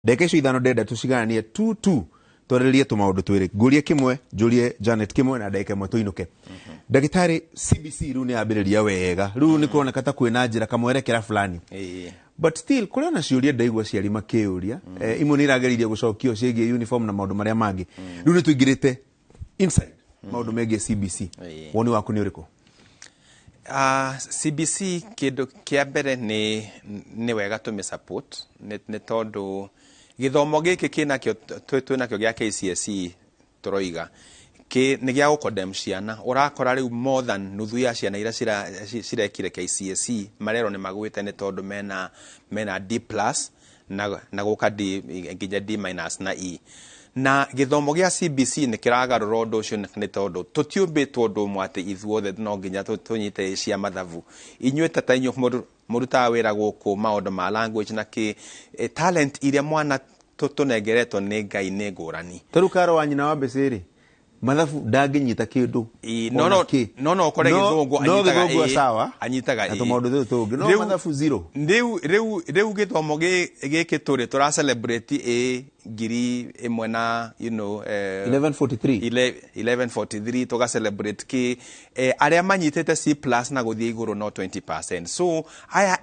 Ndagĩka icio 5 ndenda tũcigananie tu tu, twarĩrĩrie tũmaũndũ twĩrĩ, ngũrie kĩmwe, njũrie Janet kĩmwe, na ndagĩka 1 tũinũke. Ndagĩtarĩ, CBC rĩu nĩ yambĩrĩria wega, rĩu nĩ kũroneka ta kwĩna njĩra kamwerekera fulani, but still kũrĩ ona ciũria ndaigua aciari makĩũria. Imwe nĩ irageririe gũcokio ciĩgiĩ uniform na maũndũ marĩa mangĩ. Rĩu nĩ tũingĩrĩte inside maũndũ megiĩ CBC. Woni waku nĩ ũrĩkũ? CBC, kĩndũ kĩa mbere nĩ wega tũmĩ support nĩ tondũ gĩthomo gĩkĩ kĩnakĩo twĩnakĩo gĩa KCSE tũroiga nĩ gĩa gũkondem ciana. Ũrakora rĩu more than nuthu ya ciana iria cirekire KCSE marerwo nĩ magwĩte nĩ tondũ mena D plus na gũka D nginya D minus na E. Na gĩthomo gĩa CBC nĩ kĩragarũra ũndũ ũcio, nĩ tondũ tũtiũmbĩtwo ũndũ ũmwe atĩ ithuothe no nginya tũnyite cia mathabu. Inyuĩ ta inyuĩ mũrutaga wĩra gũkũ maũndũ ma language na kĩ talent iria mwana tũnengeretwo nĩ Ngai nĩ ngũrani. Ta rĩu Karo wa nyina wa Mbĩcĩ rĩ, mathabu ndangĩnyita kĩndũ. No ona no kĩ. No ũkore gĩthũngũ no anyitaga. Gĩthũngũ sawa, anyitaga na tũmaũndũ tũtũ tũngĩ, no mathabu zero. Rĩu gĩthomo gĩkĩ tũrĩ tũra celebrate 1000 na 1143. 1143 tũga celebrate kĩ arĩa manyitĩte C plus na gũthiĩ igũrũ no 20%. So aya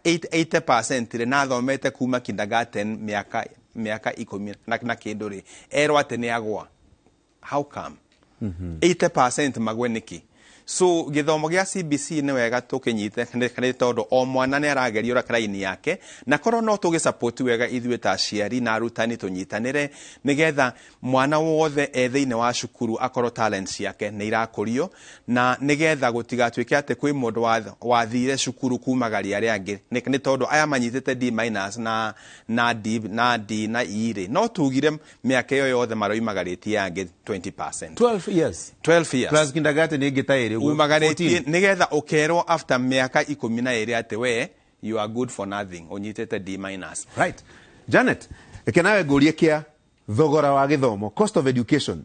80% rĩ, na athomete kuma kindergarten mĩaka 10 na kĩndũ rĩ, erwo atĩ nĩ agwa. How come 80% magwe nĩkĩ? So gĩthomo gĩa CBC nĩ wega tũkĩnyite nĩ tondũ o mwana nĩ aragerio raini yake, na korwo no tũgĩ support wega ithuĩ ta aciari na arutani tũnyitanĩre, nĩgetha mwana wothe e thĩinĩ wa cukuru akorwo talent ciake nĩ irakũrio, na nĩgetha gũtigatuĩke atĩ kwĩ mũndũ wathire cukuru kumagaria arĩa angĩ nĩ tondũ aya manyitĩte D minus na D na E rĩ, no tugire mĩaka ĩyo yothe maroimagarĩtie angĩ 20%. 12 years. 12 years. Plus kindergarten ĩngĩ ta ĩrĩ ũguo, umagarĩtie 14. Nĩgetha ũkerwo after mĩaka 12 atĩ we you are good for nothing, ũnyitĩte D minus. Right. Janet, reke nawe ngũrie kĩa thogora wa gĩthomo, cost of education.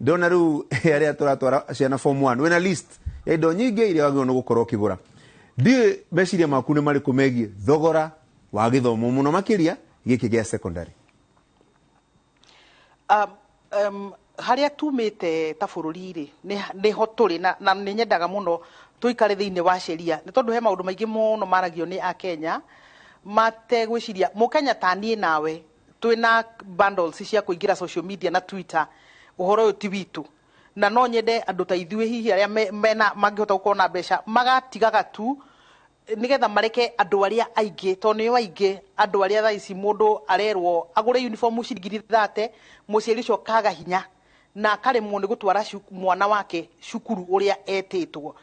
Ndĩrona rĩu arĩa tũratwara ciana form 1, wĩna list ya indo nyingĩ iria wagĩrĩirwo nĩ gũkorwo ũkĩgũra. Ndiũĩ meciria maku nĩ marĩkũ megiĩ thogora wa gĩthomo, mũno makĩria gĩkĩ gĩa secondary. Harĩa tumĩte ta bũrũri rĩ, nĩho tũrĩ na nĩ nyendaga mũno tũikare thĩinĩ wa sheria, nĩ tondũ he maũndũ maingĩ mũno maragio nĩ akenya mategwĩciria. Mũkenya ta niĩ nawe twĩna bundles cia kũingĩra social media na Twitter, ũhoro ũyũ ti witũ, na no nyende andũ ta ithuĩ hihi arĩa mena mangĩhota gũkorwo na mbeca magatigaga tu, nigetha mareke andũ arĩa aingĩ, tondũ nĩo aingĩ andũ arĩa thaa ici mũndũ arerwo agũre uniform ciringi 30, mũciari ũcio kaga hinya na akaremwo nĩ gũtwara mwana wake cukuru ũrĩa etĩtwo.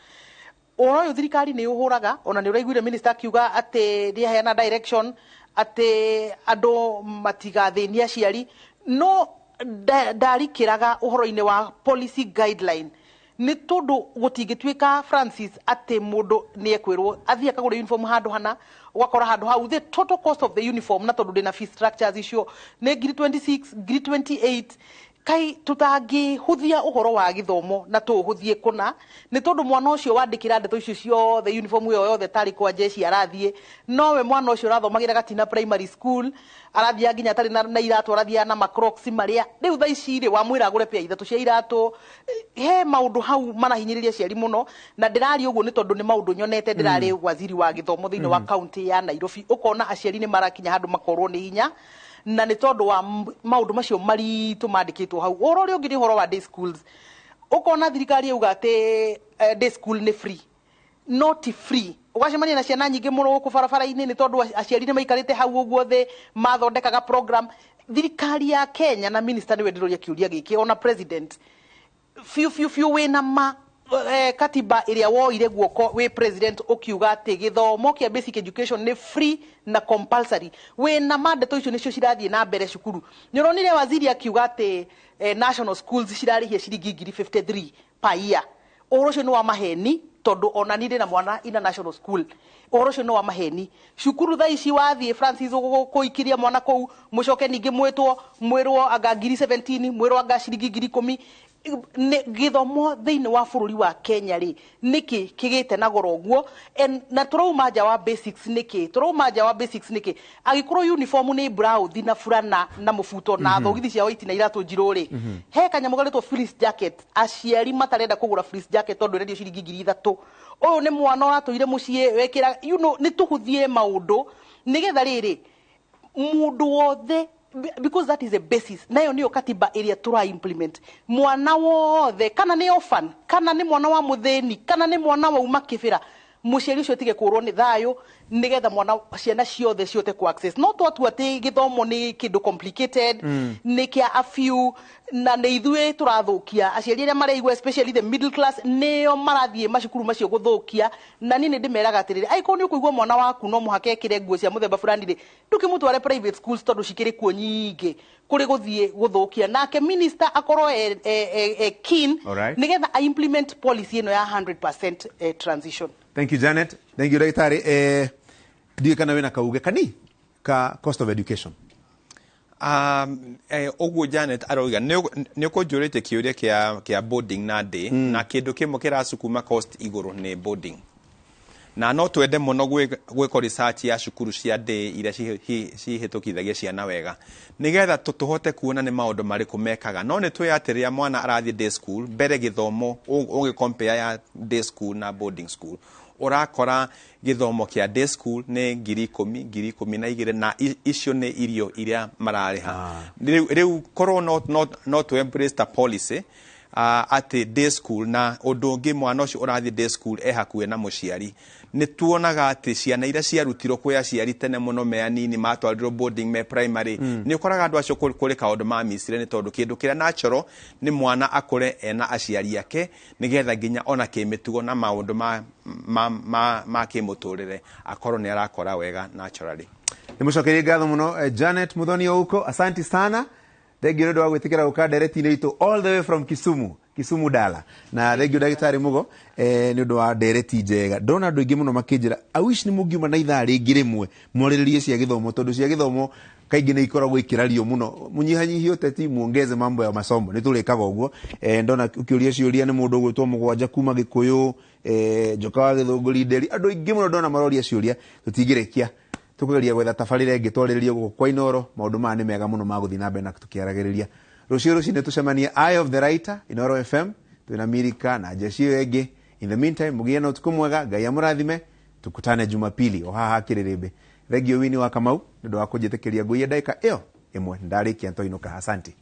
Ũhoro ũyũ thirikari nĩ ũhũraga, ona nĩ ũraiguire minister akiuga atĩ nĩ aheana direction atĩ andũ matigathĩnie aciari, no ndarikĩraga ũhoro-inĩ wa policy guideline, nĩ tondũ gũtingĩtuĩka, Francis, atĩ mũndũ nĩ ekwĩrwo athiĩ akagũre uniform handũ hana, ũgakora handũ hau the total cost of the uniform, na tondũ ndĩna fee structures icio, nĩ ngiri 26, ngiri 28. Kai tutangĩhũthia ũhoro wa gĩthomo na tũũhũthie kũna, nĩ tondũ mwana ũcio wandĩkĩra ndeto icio ciothe, uniform ĩyo yothe tarĩ kwa jeshi arathiĩ, nowe mwana ũcio ũrathomagĩra Gatina Primary School arathiaga nginya atarĩ na iratũ, arathiaga na macrocs marĩa rĩu thaa ici rĩ wamwĩra agũre pea 3 cia iratũ. He maũndũ hau marahinyĩrĩria aciari mũno, na ndĩraria ũguo nĩ tondũ nĩ maũndũ nyonete. Ndĩrarĩ waziri wa gĩthomo thĩinĩ wa kaunti ya Nairobi, ũkona aciari nĩ marakinya handũ makorwo nĩ hinya, na nĩ tondũ wa maũndũ macio maritũ mandĩkĩtwo hau. Ũhoro ũrĩa ũngĩ nĩ ũhoro wa day schools. Ũkona thirikari yauga atĩ day school nĩ free, no ti free. Ũgacemania na ciana nyingĩ mũno gũkũ barabara-inĩ nĩ tondũ aciari nĩ maikarĩte hau ũguo thĩ mathondekaga program. Thirikari ya Kenya na minister nĩwe ndĩroria kĩũria gĩkĩ, ona president, biũ biũ biũ, wĩna ma katiba ĩrĩa woire guoko wĩ president ũkiuga atĩ gĩthomo kĩa basic education nĩ free na compulsory, wĩna ma ndeto icio nĩcio cirathiĩ na mbere cukuru? Nĩ ũronire waziri akiuga atĩ national schools cirarĩhia ciringi ngiri 53 per year. Ũhoro ũcio nĩ wa maheni, tondũ ona niĩ ndĩ na mwana ina national school. Ũhoro ũcio nĩ wa maheni. Cukuru thaa ici wathiĩ, Francis, kũikiria mwana kũu, mũcoke ningĩ mwĩtwo mwĩrwo anga ngiri 17, mwĩrwo anga ciringi ngiri 10. Gĩthomo thĩinĩ wa bũrũri wa Kenya rĩ, nĩkĩ kĩgĩte na goro ũguo? Na tũrauma nja wa basics nĩkĩ? Tũrauma nja wa basics nĩkĩ? Angĩkorwo uniform nĩ blouse na burana na mũbuto na thogithi cia white na iratũ njirũ rĩ, he kanyamũ garetwo fleece jacket, aciari matarenda kũgũra fleece jacket tondũ ĩrendio ciringi 3,000. Ũyũ nĩ mwana ũratũire mũciĩ wekĩra, nĩ tũhũthie maũndũ nĩgetha rĩrĩ mũndũ wothe, because that is a basis, nayo nĩyo katiba ĩrĩa tũra implement. Mwana wothe, kana nĩ orphan, kana nĩ mwana wa mũthĩni, kana nĩ mwana wauma kĩbĩra, mũciari ũcio atige kũrwo nĩ thayũ, nĩgetha mwana, ciana ciothe cihote ku access. No twatua atĩ gĩthomo nĩ kĩndũ complicated, nĩ kĩa a few, na nĩ ithuĩ tũrathũkia. Aciari arĩa mareigua, especially the middle class, nĩo marathiĩ macukuru macio gũthũkia. Na niĩ nĩ ndĩmeraga atĩrĩrĩ, angĩkorwo nĩ ũkũigua mwana waku no mũhaka ekĩre nguo cia mũthemba fulani rĩ, ndũkĩmũtware private schools tondũ cikĩrĩ kuo nyingĩ kũrĩ gũthiĩ gũthũkia. Nake minister akorwo e keen nĩgetha a implement policy ĩno ya 100% transition. Thank you, Janet. Thank you, ndagĩtarĩ. Ndiũĩ kana wĩna kauge kani ka cost of education. Ũguo Janet arauga, nĩ ũkũnjũrĩtie kĩũria kĩa boarding na day, na kĩndũ kĩmwe kĩracukuma cost igũrũ nĩ boarding, na no twende mũno gwĩka research ya cukuru cia day iria cihĩtũkithagia ciana wega, nĩgetha tũhote kuona nĩ maũndũ marĩkũ mekaga. No nĩ tũĩ atĩ rĩrĩa mwana arathiĩ day school, mbere gĩthomo, ũgĩ compare ya day school na boarding school, ũrakora gĩthomo kĩa day school nĩ 10,000, 12,000, na icio nĩ irio iria mararĩha. Rĩu korwo no to embrace ta policy atĩ day school, na ũndũ ũngĩ, mwana ũcio ũrathiĩ day school e hakuhĩ na mũciari. Nĩ tuonaga atĩ ciana iria ciarutirwo kwĩ aciari tene mũno me anini, matwarirwo boarding me primary, nĩ ũkoraga andũ acio kũrĩ kaũndũ mamicire, nĩ tondũ kĩndũ kĩrĩa natural nĩ mwana akũre ena aciari ake, nĩgetha nginya ona kĩmĩtugo na maũndũ ma kĩmũtũrĩre akorwo nĩ arakora wega naturally. Nĩ mũcokerie ngatho mũno, Janet Muthoni Ouko, asanti sana. Thank you nĩ ũndũ wa gwĩtĩkĩra gũka ndereti-inĩ itũ all the way from Kisumu, Kisumu Dala. Na thank you, ndagĩtarĩ Mugo, nĩ ũndũ wa ndereti njega. Ndona andũ aingĩ mũno makĩnjĩra, "I wish nĩ mũngiuma na ithaa rĩngĩ rĩmwe mwarĩrĩrie cia gĩthomo," tondũ cia gĩthomo kaingĩ nĩ ikoragwo ikĩrario mũno. Mũnyihanyihie ũteti, muongeze mambo ya masomo. Nĩ tũrĩkaga ũguo. Ndona ũkĩũria ciũria nĩ mũndũ ũgwĩtwo Mũgwanja kuma Gĩkũyũ, Njoka wa Gĩthũngũri Nderi. Andũ aingĩ mũno ndona maroria ciũria, tũtingĩrĩkia. Tũkũgeria gwetha tabarĩra ĩngĩ twarĩrĩrie gũkũ kwa Inoro. Maũndũ maya nĩ mega mũno ma gũthiĩ na mbere na tũkĩaragĩrĩria. Rũciũ rũcinĩ tũcemanie Eye of the Writer, Inoro FM, twĩna Mirika na jeshi ĩyo ĩngĩ. In the meantime, mũgĩe na ũtukũ mwega, Ngai amũrathime. Tukutane Jumapili o haha Kĩrĩrĩmbĩ. Thengiũ Wini wa Kamau nĩ ũndũ wa kũnjĩtĩkĩria ngũiye ndagĩka ĩyo ĩmwe. Ndarĩkia, ntoinũka. Asante.